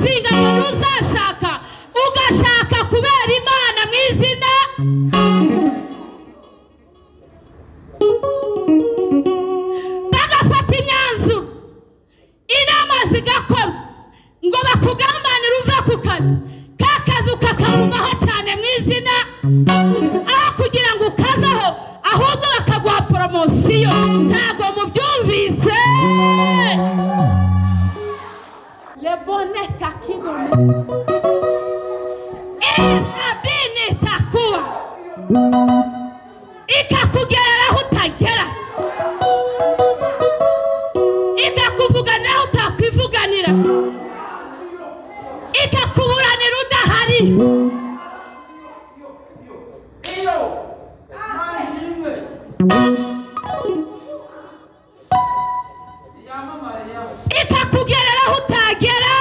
Bakakuzinga ngo ntuzashaka, ugashaka kubera Imana mu izina. Bagafata imyanzuro, inama zigakorwa ngo bakugambanire uve ku kazi, ka kazi ukakagumaho cyane mu izina, aho kugira ngo ukazeho ahubwo bakaguha poromosiyo. Ntabwo mubyumvise. Le bonnet akidome isabini takuwa ikakugerera aho utagera, ikakuvuganira aho utakwivuganira, ikakuburanira udahari. Ikakugerera aho utagera.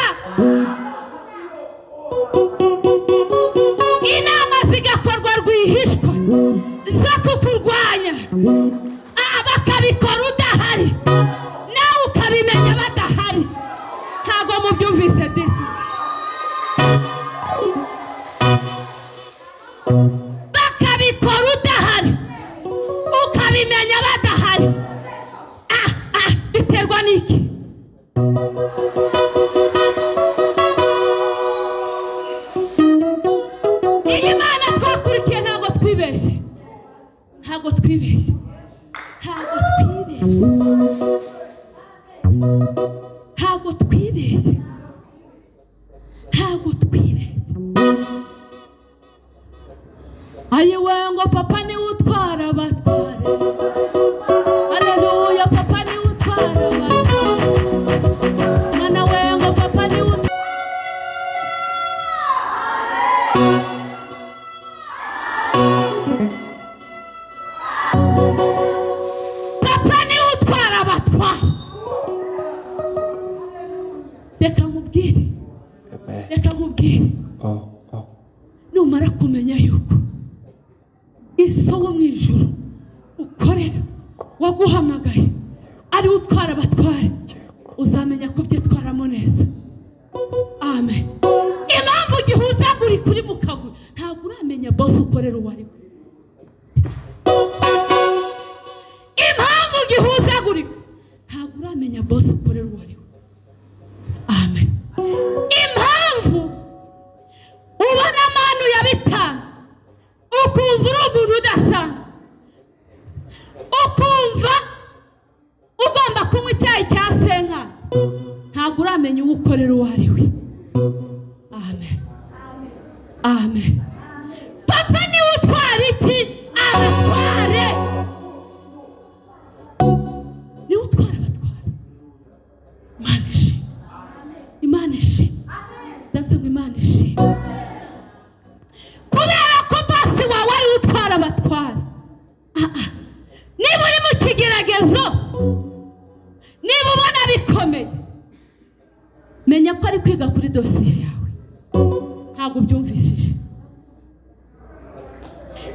Inama zigakorwa rwihishwa zo kukurwanya, bakabikora udahari nawe ukabimenya badahari. Ntabwo mubyumvise disi. Bakabikora udahari ukabimenya badahari. Biterwa n'iki? Iyi Mana twakurikiye ntabwo twibeshye, ntabwo twibeshye, ntabwo twibeshye, ntabwo twibeshye, ntabwo twibeshye. Ayiwe ngo papa niwe utwara abatware. Haleluya, papa niwe utwara abatware. Mana we ngo papa niwe utwara. Papa niwe utwara abatware. Reka nkubwire, reka nkubwire, numara kumenya yuko iso wo mu ijuru ukorera waguhamagaye ari utwara abatware, uzamenya kubyitwaramo neza. Amen. Impamvu gihuzagurika uri mu kavuyo, ntabwo uramenya boss ukorera uwo ari we. Impamvu gihuzagurika, ntabwo uramenya boss ukorera uwo ari we. Amen. Impamvu ubona amanu ya bitanu ukumva uri umuntu udasanzwe, ukumva ugomba kunywa icyayi cya senka, ntabwo uramenya uwo ukorera uwo ari we. Amen. Amen. Papa niwe utwara iki? Abatware. Niwe utwara abatware. Imana ishimwe. Imana ishimwe. Ndavuze ngo Imana ishimwe. Kubera ko basi wawe ari utwara abatware. Niba uri mu kigeragezo, niba ubona bikomeye, menya ko ari kwiga kuri dosiye yawe. Ntabwo ubyumvishije.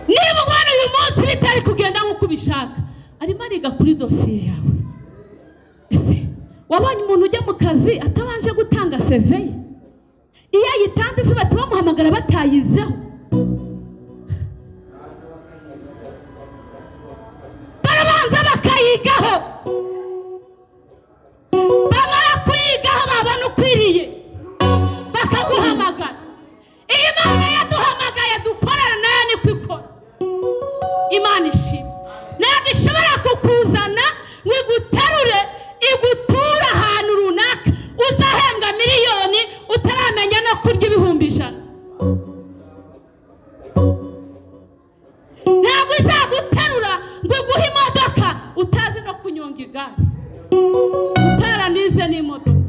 Niba ubona uyu munsi bitari kugenda nk'uko ubishaka, arimo ariga kuri dosiye yawe. Ese wabonye umuntu ujya mu kazi atabanje gutanga CV ye? Iyo ayitanze se bahita bamuhamagara batayizeho. Barabanza bakayigaho, bamara kuyigaho babona ukwiriye bakaguhamagara. Iyi Mana yaduhamagaye dukorana nayo niko ikora. Imana ishimwe. Ntabwo ishobora kukuzana ngo iguterure iguture ahantu runaka uzahembwa miliyoni utaramenya no kurya 100,000. Ntabwo izaguterura ngo iguhe imodoka utazi no kunyonga igare, utaranize n'imodoka.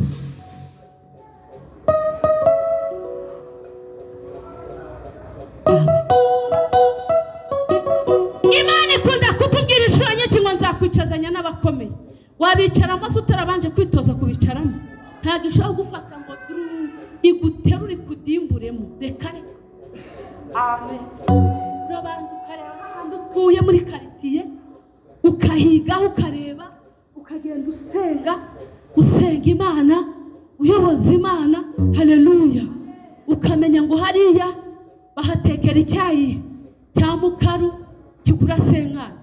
Imana ikunda kutubwira inshuro nyinshi ngo nzakwicazanya n'abakomeye. Wabicaramo se utarabanje kwitoza kubicaramo? Ntabwo ishobora gufata ngo iguterure ikudimburemo. Reka reka. Amen. Urabanza ukareba ahantu utuye muri karitiye, ukahigaho ukareba, ukagenda usenga, usenga Imana, uyoboza Imana. Haleluya. hariya bahatekera icyayi cya mukaru kigura senkani.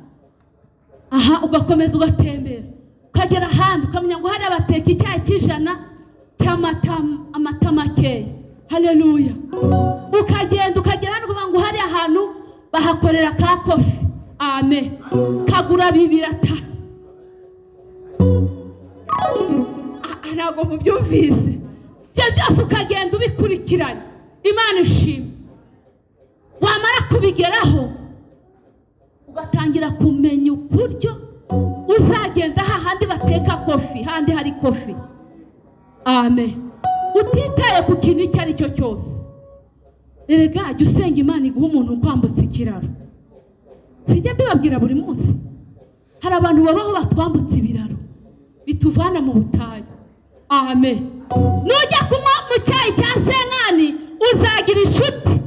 Aha ugakomeza ugatembera ukagera ahandi ukamenya ngo hariya bateka icyayi cy'ijana cy'amata, amata makeya. Haleluya. Ukagenda ukagera hano ukavuga ngo hariya ahantu bahakorera ka kofi. Amen. Kagura 2 5. Ntabwo mubyumvise. Ibyo byose ukagenda ubikurikiranye. Imana ishimwe. Wamara kubigeraho ugatangira kumenya uburyo uzagenda hahandi bateka kofi, handi hari kofi. Amen. Utitaye ku kintu icyo ari cyo cyose. Erega jya usenga Imana iguha umuntu ukwambutsa ikiraro. Sijya mbibabwira buri munsi. Hari abantu babaho batwambutsa ibiraro bituvana mu butayu. Amen. Nujya kunywa mu cyayi cya senkani uzagira inshuti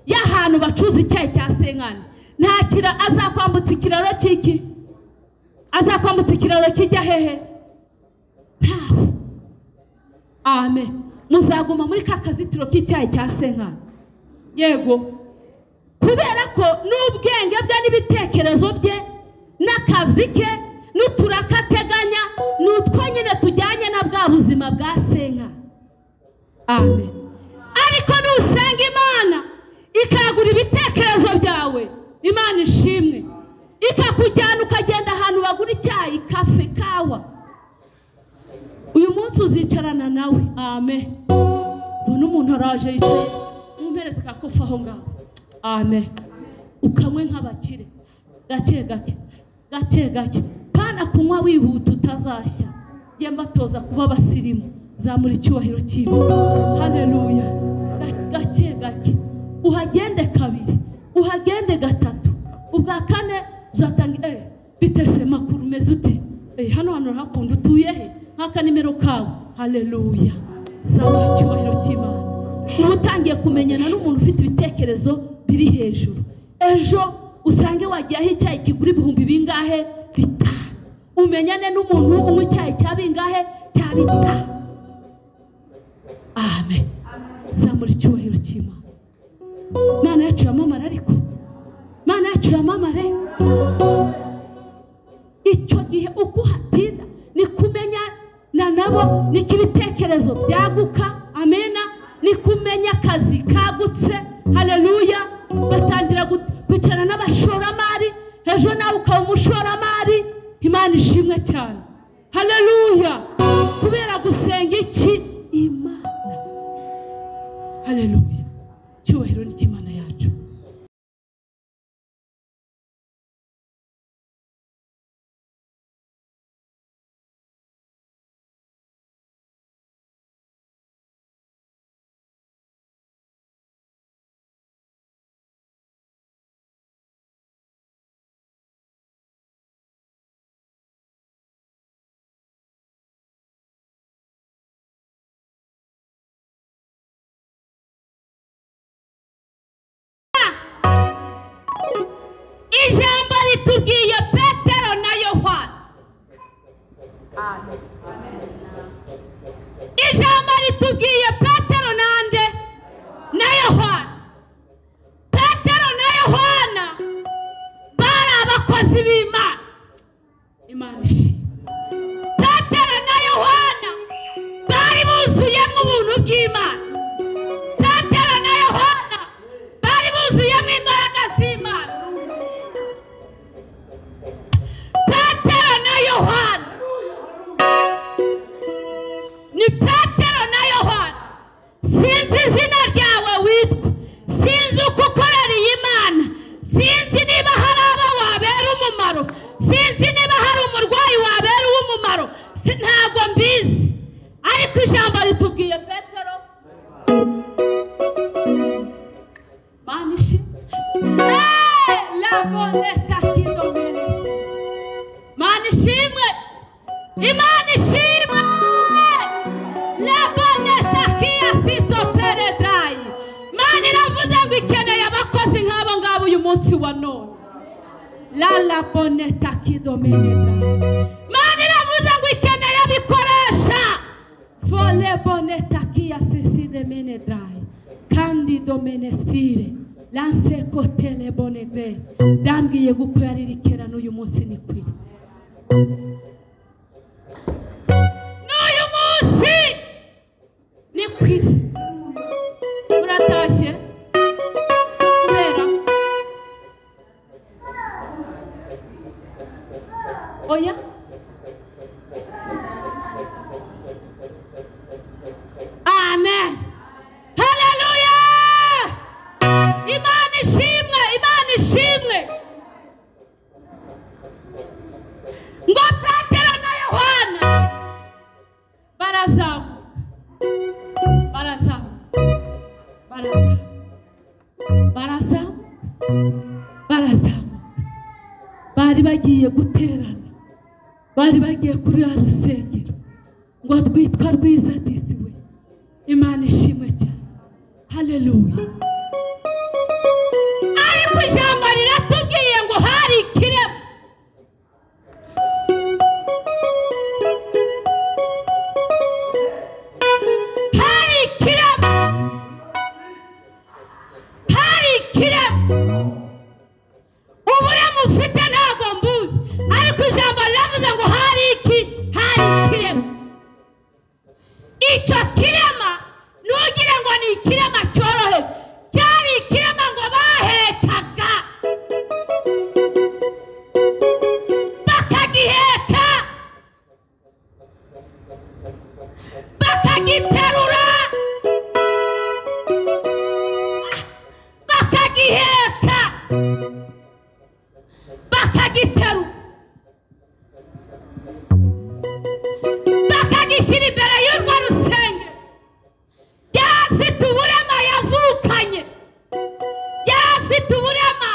y'ahantu bacuza icyayi cya senkani. Nta kira azakwambutsa ikiraro cy'iki? Azakwambutsa ikiraro kijya hehe? Ntaho. Amen. Muzaguma muri ka kazitiro k'icyayi cya senkani. Yego. Kubera ko n'ubwenge bwe n'ibitekerezo bye n'akazi ke n'uturakateganya n'utwo nyine tujyanye na bwa buzima bwa senkani. Amen. Ariko nusenga Imana ikagura ibitekerezo byawe, Imana ishimwe, ikakujyana ukagenda ahantu bagura icyayi, kafe, kawa. Uyu munsi uzicarana nawe. Amen. Ubona umuntu araje yicaye, umpereze ka kofi aho ngaho. Amen. Ukanywe nk'abakire, gake gake, gake gake. Pana kunywa wihuta utazashya. Njye mbatoza kuba abasirimu. Zamura icyubahiro cy'Imana. Haleluya. Gake gake. Uhagende kabiri, uhagende gatatu, ubwa kane uzatanga bitese makuru meze ute? Hano hano hakunda utuye he? Nk'aka nimero kawe. Haleluya. Zamura icyubahiro cy'Imana. Uba utangiye kumenyana n'umuntu ufite ibitekerezo biri hejuru. Ejo usange wagiye aho icyayi kigura ibihumbi bingahe? 5. Umenyane n'umuntu unywa icyayi cya bingahe? Cya 5. Amen. Zamura icyubahiro cy'Imana. Imana yacu yamamara, ariko Imana yacu yamamare. Icyo gihe uko uhatinda ni kumenya na nabo, niko ibitekerezo byaguka. Amena. Ni kumenya akazi kagutse. Haleluya. Ugatangira kwicarana n'abashoramari, ejo nawe ukaba umushoramari. Imana ishimwe cyane. Haleluya. Kubera gusenga iki? Imana. Haleluya. Cyubahiro ni cy'Imana yacu. Ijambo ritubwiye Petero na Yohana. Ijambo ritubwiye Petero nande na Yohana. Petero na Yohana bari abakozi b'Imana. Imana ishimwe. Petero na Yohana bari buzuyemo ubuntu bw'Imana. Petero na Yohana bari buzuyemo imbaraga z'Imana. Petero na Yohana ni Petero na Yohana. Sinzi izina ryawe witwa, sinzi uko ukorera iyi Mana, sinzi niba hari abo wabera umumaro, sinzi niba hari umurwayi wabera uw'umumaro, ntabwo mbizi. Ariko ijambo ritubwiye Petero. Mana ishimwe. La boneta kidomenese. Mana ishimwe. Imana ishimwe. La boneta kiasito peredrai. Mana iravuze ngo ikeneye abakozi nk'abo ngabo uyu munsi wa none. La la boneta kidomenedrai. Mana iravuze ngo ikeneye abikoresha. Fole bonetakia seside menedrai kandi domenesire lanse kotele bonegre. Ndambwiye guko yaririkera n'uyu munsi ni kwiri. N'uyu munsi ni kwiri. Muratashye kubera oya. Amen. Haleluya. Imana ishimwe, Imana ishimwe. Ngo Petero na Yohana barazamuka, barazamuka, barazamuka, barazamuka, barazamuka. Bari bagiye guterana, bari bagiye kuri ya rusengero ngo rwitwa Rwiza disiwe. Imana ishimwe cyane. Haleluya. Ariko ijambo riratubwiye ngo hari ikirema. Hari ikirema. Hari ikirema. Uburema ufite ntabwo mbuzi, ariko ijambo riravuze ngo hari iki? Hari ikirema. Icyo kirema ntugire ngo ni ikirema cyoroheje, cyari ikirema ngo bahekaga, bakagiheka, bakagiterura, bakagiheka, bakagiterura, bakagishyira imbere y'urwo rusengero. Yari afite uburema yavukanye, yari afite uburema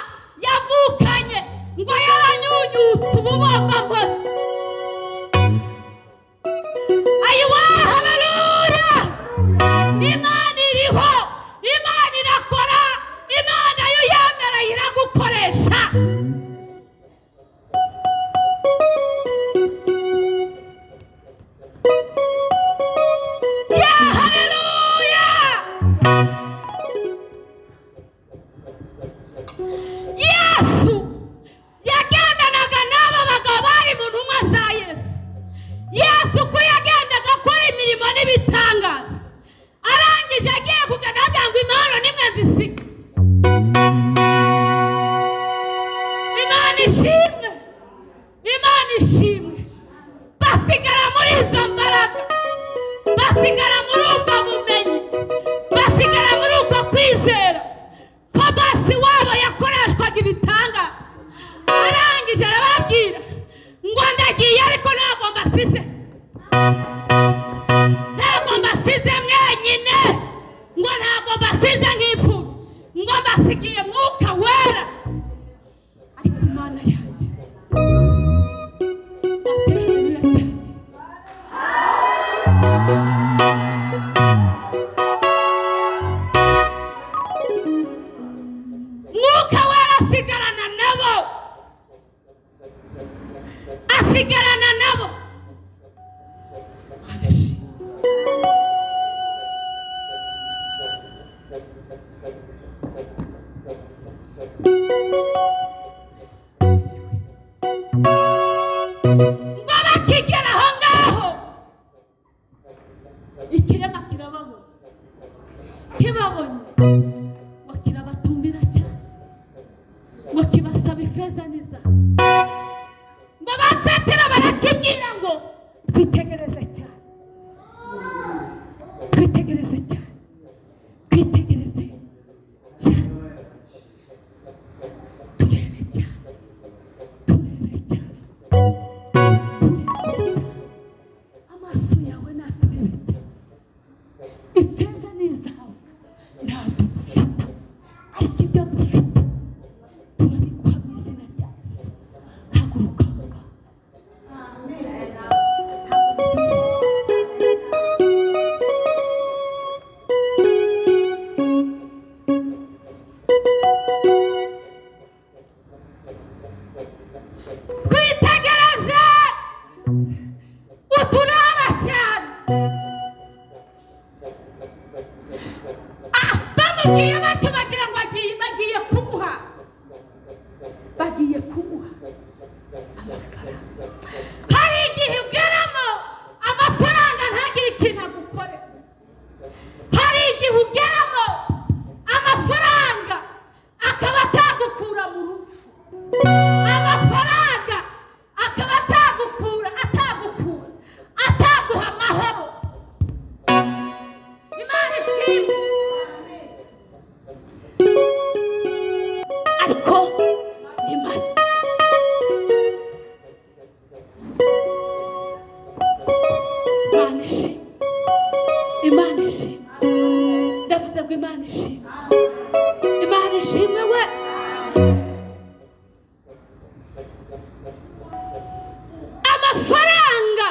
yavukanye, ngo yaranyunyutse ububombambo. Ayiwa, haleluya. Imana iriho, Imana irakora, Imana yo yemera iragukoresha. Ya haleluya. Yesu yagendanaga n'aba bagabo bari mu ntumwa za Yesu. Yesu ko yagendaga akora imirimo n'ibitangaza, arangije agiye kugana agira ngo impano nimwe nzisiga. Imana ishimwe, Imana ishimwe. Basigara muri izo mbaraga, basigara muri ubwo bumenyi, basigara muri uko kwizera ko basi wabo yakoreshwaga ibitangaza. Arangije arababwira ngo ndagiye ariko ntabwo mbasize, ntabwo mbasize mwenyine, ngo ntabwo mbasize nk'imfubyi, ngo mbasigiye Mwuka Wera. Ariko Imana yanjye atera haleluya cyane. Mwuka Wera asigarana nabo, asigarana nabo. Ngo bakigera aho ngaho ikirema kirababona, kibabonye ngo kirabatumbira cyane, ngo kibasaba ifeza n'izahabu. Ngo ba Petero barakibwira ngo twitegereze cyane, twitegereze cyane, twitegereze cyane, turebe cyane, turebe cyane, turebe cyane, amaso yawe naturebe cyane. Ifeza n'izahabu ntabwo dufite, ariko ibyo dufite turabiguha mu izina rya Yesu. Haguruka mugabo. Bamubwiye batyo bagira ngo bagiye kumuha, bagiye kumuha amafaranga. Hari igihe ugeramo amafaranga ntagire ikintu agukorera. Hari igihe ugeramo amafaranga akaba atagukura mu rupfu, amafaranga akaba atagukura, ataguha amahoro. Imana ishimwe. Ariko ni mabi. Imana ishimwe, Imana ishimwe. Ndavuze ngo Imana ishimwe, Imana ishimwe we. Amafaranga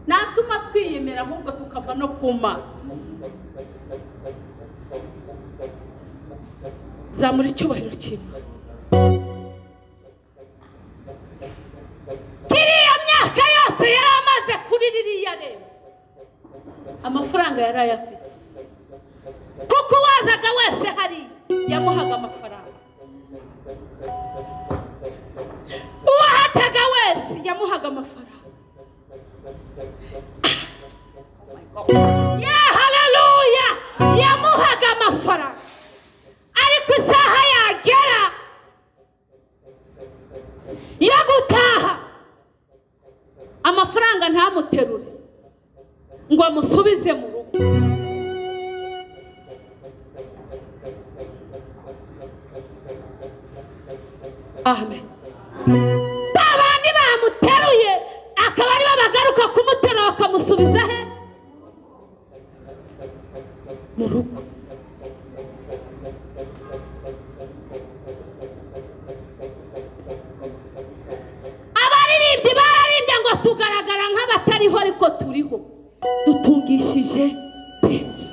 natuma twiyemera ahubwo tukava no kuma. Zamura icyubahiro cy'Imana. Kiriya myaka yose yari amaze kuri ririya rembo, amafaranga yari ayafite, kuko uwazaga wese hari yamuhaga amafaranga, uwahacaga wese yamuhaga amafaranga. Ya haleluya, yamuhaga amafaranga. Ariko isaha yagera yo gutaha, amafaranga ntamuterure ngo amusubize mu rugo. Amen. Babandi bamuteruye akaba ari babagaruka kumuterura bakamusubiza he? Mu rugo. Abaririmbyi bararimbye ngo tugaragara nk'abatariho ariko turiho, dutungishije benshi.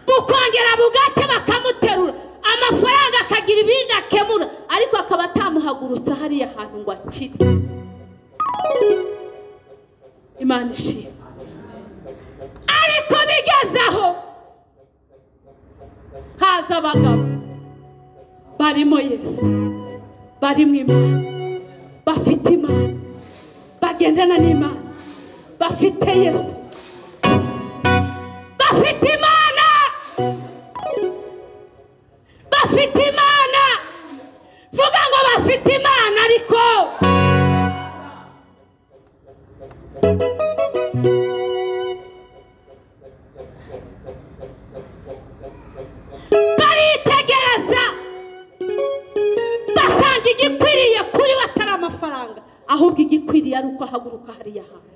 Bukongera bugake bakamuterura, amafaranga akagira ibindi akemura, ariko akaba atamuhagurutsa hariya hantu ngo akire. Imana ishimwe. Ariko bigeze aho haza abagabo barimo Yesu, barimo Imana, bafite Imana, bagendana n'Imana, bafite Yesu, bafite Imana, bafite Imana. Vuga ngo bafite Imana. Ariko baritegereza basanga igikwiriye kuri we atari amafaranga, ahubwo igikwiriye ari uko ahaguruka hariya hantu.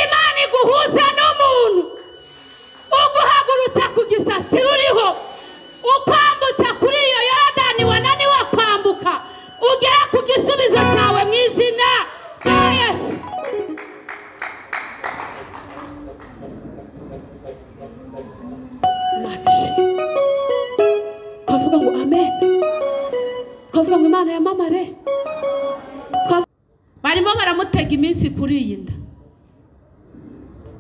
Imana iguhuza n'umuntu uguhagurutsa ku gisasiro uriho, ukwambutsa kuri iyo Yorodani wananiwe kwambuka, ugera ku gisubizo cyawe mu izina rya Yesu. Imana ishimwe. Twavuga ngo amen, twavuga ngo Imana yamamare. Barimo baramutega iminsi kuri iyi nda.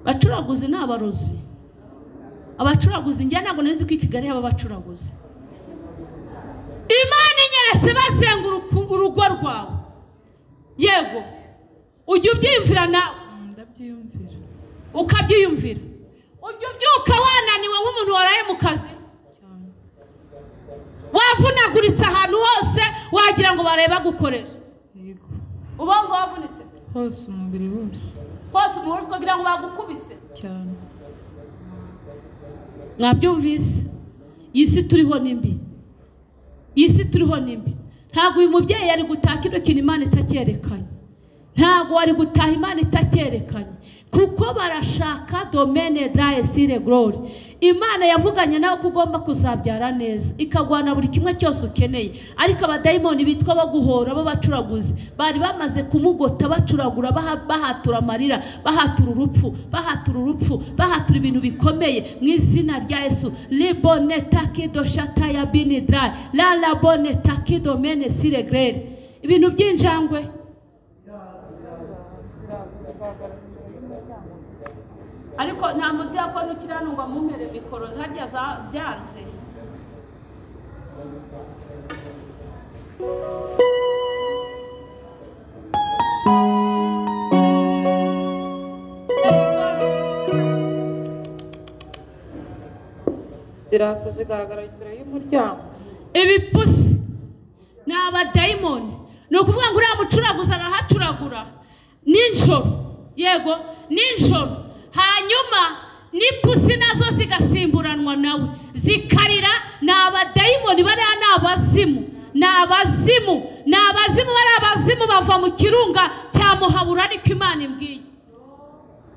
Bacuraguzi ni abarozi. Abacuraguzi njye ntabwo nzi ko i Kigali haba abacuraguzi. Imana inyeretse bazenguruka urugo rwawe. Yego, ujya ubyiyumvira nawe? Ndabyiyumvira. Ukabyiyumvira. Ujya ubyuka wananiwe nk'umuntu waraye mu kazi, wavunaguritse ahantu hose, wagira ngo baraye bagukoresha. Yego. Ubumva wavunitse hose, umubiri wose hose, umubiri wose kugira ngo bagukubise cyane. Mwabyumvise? Iyi si turiho ni mbi, iyi si turiho ni mbi. Ntabwo uyu mubyeyi yari gutaha kino kintu Imana itakerekanye, ntabwo wari gutaha Imana itakerekanye, kuko barashaka domaine drae sire glory. Imana yavuganye nawe ko ugomba kuzabyara neza, ikagwana buri kimwe cyose ukeneye. Ariko abadayimoni bitwa baguhora b'abacuraguzi bari bamaze kumugota, bacuragura, bahatura amarira, bahatura urupfu, bahatura urupfu, bahatura ibintu bikomeye mu izina rya Yesu. Libone takido shataya bini dry la labone takido mene sire grere. Ibintu by'injangwe Ariko nta mudiyakoni ukiri hano ngo amumere mikoro harya byanze. Ziraza zigaragara imbere y'umuryango. Ibipusi ni abadayimoni. Ni ukuvuga ngo uriya mucuraguzi arahacuragura nijoro, yego nijoro, hanyuma n'ipusi nazo zigasimburanwa nawe zikarira. Ni abadayimoni, bariya ni abazimu, ni abazimu, ni abazimu. Bariya abazimu bava mu kirunga cya Muhabura, ariko Imana imbwiye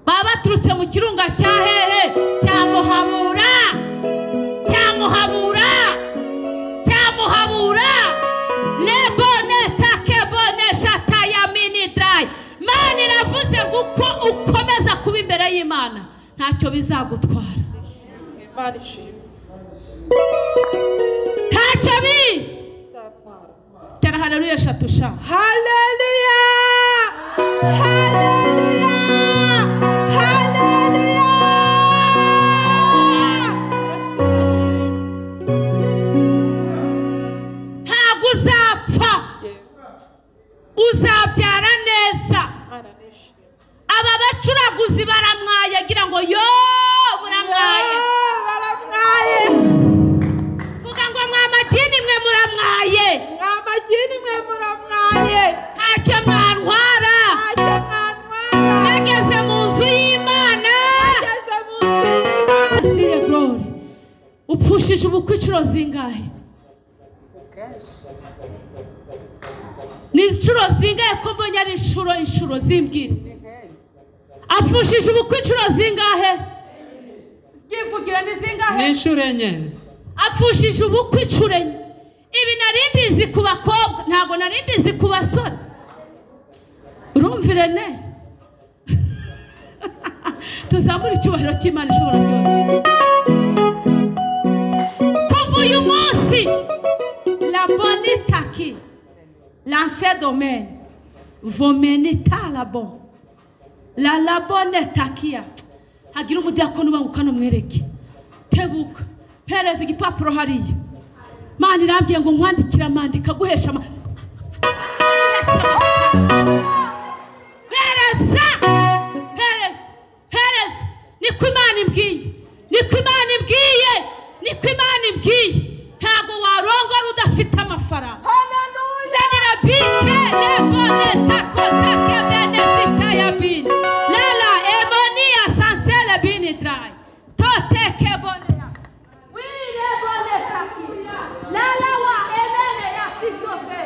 baba baturutse mu kirunga cya hehe? Cya Muhabura, cya Muhabura, cya Muhabura. Lebone takebone shataya mini dry. Mana iravuze ngo uko ukomeza kuba imbere y'Imana ntacyo bizagutwara. Imana ishimwe. Ntacyo Bizatwara. Tera haleluya eshatu sha. Haleluya! Haleluya! Haleluya! Ntabwo uzapfa, uzabyara neza. Imana nishimwe. Aba bacuraguzi baramwaye, agira ngo yo muramwaye. Baramwaye. Vuga ngo mwamagini mwe muramwaye. Mwamagini mwe muramwaye. Ntacyo mwantwara. Ntacyo mwantwara. Nageze mu nzu y'Imana. Nageze mu nzu y'Imana. Sire glory. Upfushije ubukwe inshuro zingahe? Ni inshuro zingahe ko mbonye ari inshuro zimbwira? Apfushije ubukwe inshuro zingahe? Byivugira ni zingahe? Ni inshuro enye. Apfushije ubukwe inshuro enye. Ibi nari mbizi ku bakobwa, ntabwo nari mbizi ku basore. Urumvire ne? Tuzamure icyubahiro cy'Imana ishobora byose. Kuva uyu munsi, la bonitaki, l'ancien domaine, vomenita la bon, la la bonitakia. Hagira umudiyakoni ubanguka mwereke. Tebuka, mpereza igipapuro hariya. Mana irambwiye ngo nkwandikire amandika guhesha ama Mpereza, mpereza, mpereza. Niko Imana imbwiye, niko Imana imbwiye, niko Imana imbwiye. Ntabwo warongora udafite amafaranga. Zanira bike lebone takotake bene sitaya bini. Lala emonia sansele bini drai. Toteke bonea. Wile bone taki. Lala wa emene ya sitope.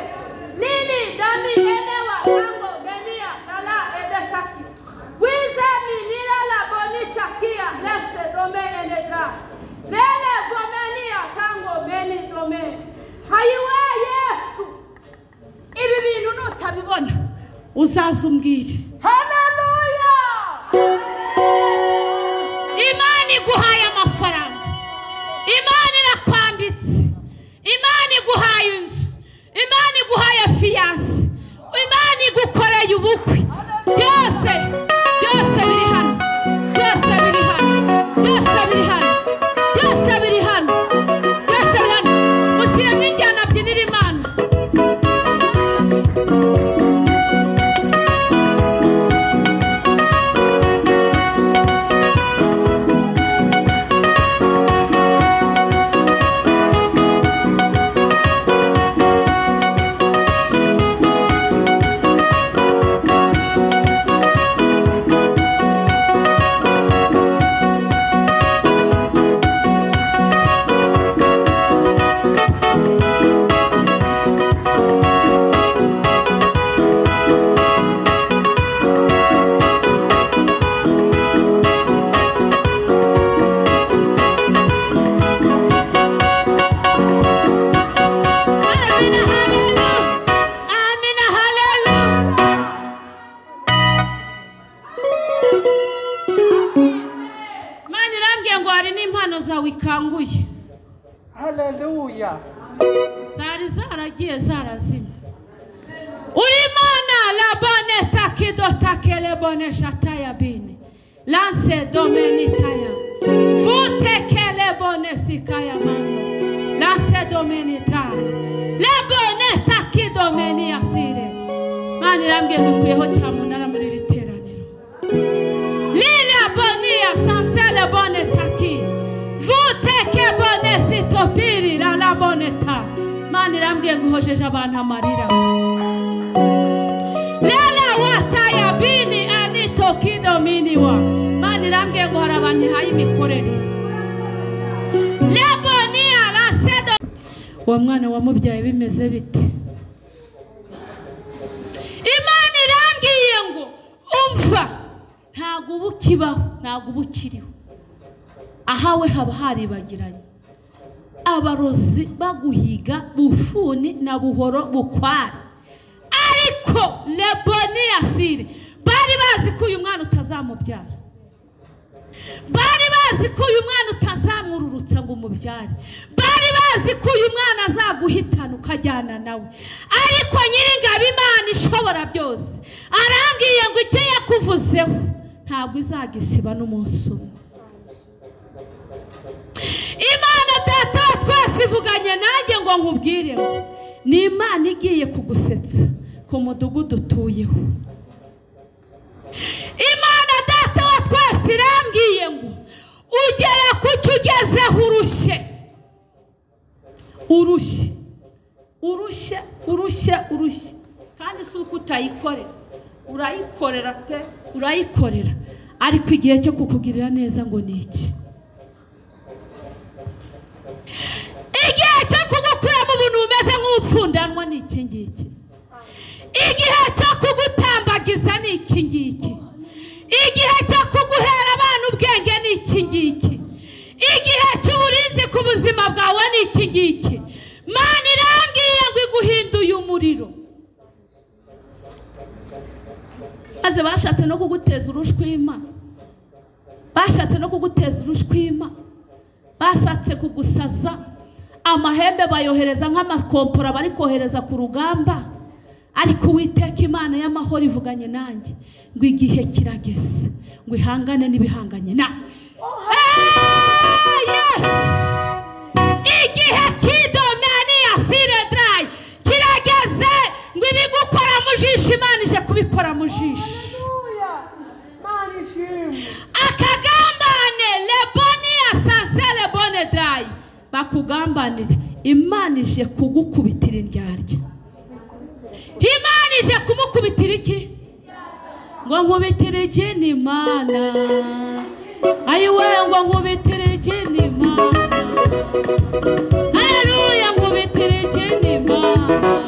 Lili dami enewa tango benia lala edetaki. Wize minila la bonita kia lese dome enedra. Lele vomenia tango beni dome. Hayiwe Yesu. Ibi bintu nutabibona uzaza umbwire. Haleluya! Imana iguhaye amafaranga, Imana irakwambitse, Imana iguhaye inzu, Imana iguhaye fiyanse, Imana igukoreye ubukwe. Byose byose biri hano, byose biri hano, byose biri hano, byose biri hano, byose biri hano. Mushyiremo injyana byinira Imana. Amina haleluya. Amina haleluya. Imana irambwiye ngo hari n'impano zawe ikanguye. Haleluya. Zari zaragiye zarazimye. Uri Imana labone takido takele Lebone shataya bini. Lance domenitaya. Fute ke lebone sikaya mando. Lance domenita. Lebone taki domeni asire. Mani rambwiye ngo ikuyeho cyamunara muri iri teraniro. Lila bonia sanse lebone taki. Fute ke bone sitopiri la laboneta. Mani rambwiye ngo ihojeje abantu amarira. Lela wataya bini anito kidominiwa. Mani rambwiye ngo hari abantu ihaye imikorere. Lebonia lasedo. Uwo mwana wamubyaye bimeze bite? Imana irambwiye ngo umva, ntabwo uba ukibaho, ntabwo uba ukiriho. Ahawe haba haribagiranye. Abarozi baguhiga bufuni na buhoro bukwara. Ariko Leboni asire bari bazi ko uyu mwana utazamubyara. Bari bazi ko uyu mwana utazamururutsa ngo umubyare. Bari bazi ko uyu mwana azaguhitana ukajyana nawe. Ariko Nyiringabo Imana ishobora byose arambwiye ngo icyo yakuvuzeho ntabwo izagisiba n'umunsi umwe. Imana Data wa twese ivuganye nanjye ngo nkubwire ngo ni Imana igiye kugusetsa ku mudugudu utuyeho. Imana Data wa twese irambwiye ngo ugera ku cyo ugezeho urushye. Urushye. Urushye, urushye, urushye. Kandi si uko utayikorera. Urayikorera pe, urayikorera. Ariko igihe cyo kukugirira neza ngo ni iki? Igihe cyo kugukura mu buntu bumeze nk'ubupfundanwa ni iki ngiki. Igihe cyo kugutambagiza ni iki ngiki. Igihe cyo kuguhera abantu ubwenge ni iki ngiki. Igihe cy'uburinzi ku buzima bwawe ni iki ngiki. Mana irambwiye ngo iguhinduye umuriro. Maze bashatse no kuguteza urushwima. Bashatse no kuguteza urushwima. Bashatse kugusaza. Amahembe bayohereza nk'amakompora bari kohereza ku rugamba. Ariko Uwiteka Imana y'amahoro ivuganye nanjye ngo igihe kirageze ngo ihangane n'ibihanganye na. Yes! Igihe kidomeni asire dry kirageze ngo ibigukora mu jisho Imana ije kubikora mu jisho. Akagambane leboni asanse lebone dry bakugambanire, Imana ije kugukubitira indyarya. Imana ije kumukubitira iki? Ngo nkubitire iki ni Imana. Ayiwe ngo nkubitire iki ni Imana. Haleluya, nkubitire iki ni Imana.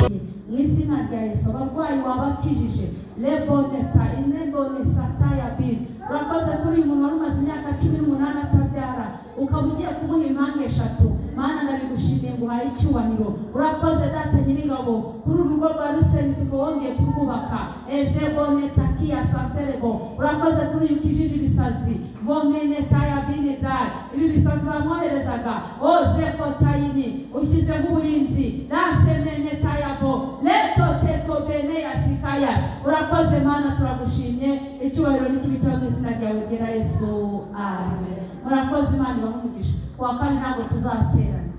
Mu izina rya Yesu abarwayi wabakijije leboneta inebone sataya bi. Urakoze kuri uyu muntu wari umaze imyaka 18 atabyara, ukaba ugiye kumuha impanga 3. Mana ndabigushimiye ngo uhaye icyubahiro. Urakoze Data Nyiringabo kuri uru rugo rwa Ruseni tukongeye kurwubaka. Ezebone takia santerebo. Urakoze kuri uyu ukijije ibisazi vomene taya bine dai. Ibi bisazi bamwoherezaga ozekotayini ushyizemo uburinzi lansemene tayabo leto teko bene yasikaya. Urakoze Mana, turagushimye. Icyubahiro n'ikibi cyawe mu izina ryawe ryera Yesu, amen. Murakoze, Imana ibahe umugisha. Kuwa kane ntabwo tuzaterana.